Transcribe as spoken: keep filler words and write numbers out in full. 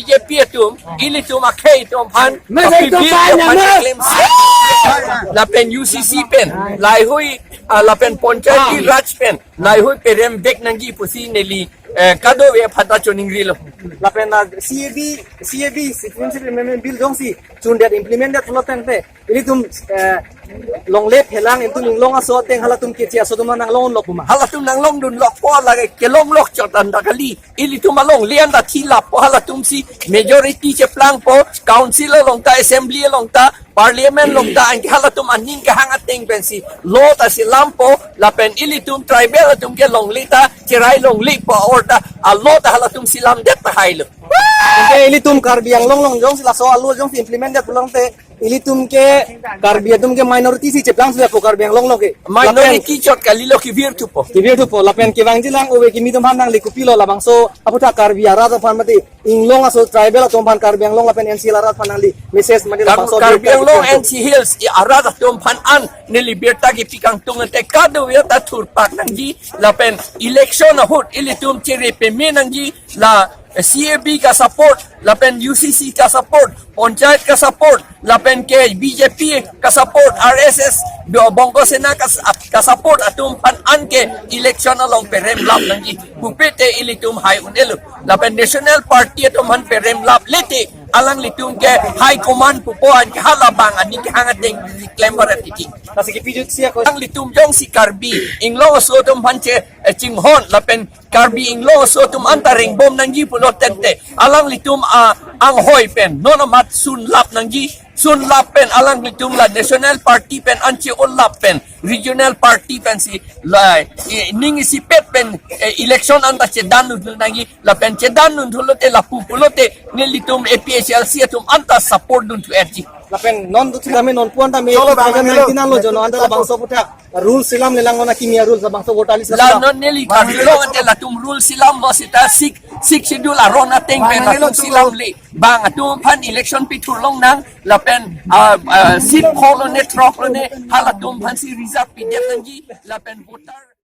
B J P atum, ilitum akhei atum aphan, Mas kapi itu bil banyak, atum aphan Mas. Claim si. Lapen U C C pen, laheihui, ah, lapen Panchayati Raj pen, laheihui perem vek nangji pusi neli, eh, kadokave aphan ta choningrilo. Lapen, ah, C A B, C A B, Citizenship Amendment Bill jongsi chundet implement det pulo tangte, ilitum, eh, longle phelang, ilitum inglong aso ateng halatum keche aso atum nanglong lok puma. Halatum nanglong dunlokpo, lake kelong lok chot anta kali. Ilitum alongle anta thilappo, halatum si majority cheplangpo, council along ta, assembly along ta, parliament along ta, anke halatum aning kehang ateng pensi law ta chelampo, lapen ilitum tribal atum ke longle ta cherai longlepo, or ta a law ta halatum chelamdet tahai lo. Anke ilitum Karbi Anglong along jongsi laso a law jongsi implement det pulo tangte, ilitum ke Karbi atum ke minority si cheplang sudah po Karbi Anglong along ke. Minority chot kalilo, kevir thupo. Kevir thupo, lapen kevangjilang ove kimi atum aphan nangli kopilo labangso aphuthak Karbi arat aphan mati inglong aso tribal atum aphan Karbi Anglong lapen N C arat aphan nangli message mati Kar-, labangso Karbi Anglong N C Hills arat atum aphan an neli birta kipi kangtung ante kadokave ta thurpak nangji lapen election ahut ilitum chere peme nangji, la C A B ka support, lapen U C C ka support, Panchayat ka support, lapen ke B J P ka support, R S S, Bo-, Bongo Sena ka, ka support atum aphan anke election along perem lap nangji. Pupe te ilitum hai un-elo. Lapen National Party atum aphan perem lap lete, alanglitum ke high command pupo anke halabang aning kehang ateng klem barat titi. Lasi kipi jutsi ako. Alanglitum jongsi Karbi inglong aso atum aphan che, eh, chinghon lapen Karbi inglong aso atum anta rengbom nangji pulo tangte, alanglitum a anghoi pen non amat sunlap nangji, sunlap pen alanglitum la National Party pen an che-olap pen, regional party pensi la, eh, ning isipet pen, eh, election anta chedan dun nangji, lapen chedan dunthu lote lapu pulote nelitum A P H L C atum anta support dunthu erji. Lapen non tu thilame non puan tame Cholo, two thousand nineteen anlo jono anta labangso aphuthak rules chelamlelang, non akimi arules labangso voter list la chelam. Non neli Karbi Anglong ante latum rules chelamlo seta six, six schedule aron ateng pen latum chelamle. Bang atum aphan election pithurlongnang lapen, ah, ah, seat kholone throklone halatum aphansi reserve pidet nangji lapen voter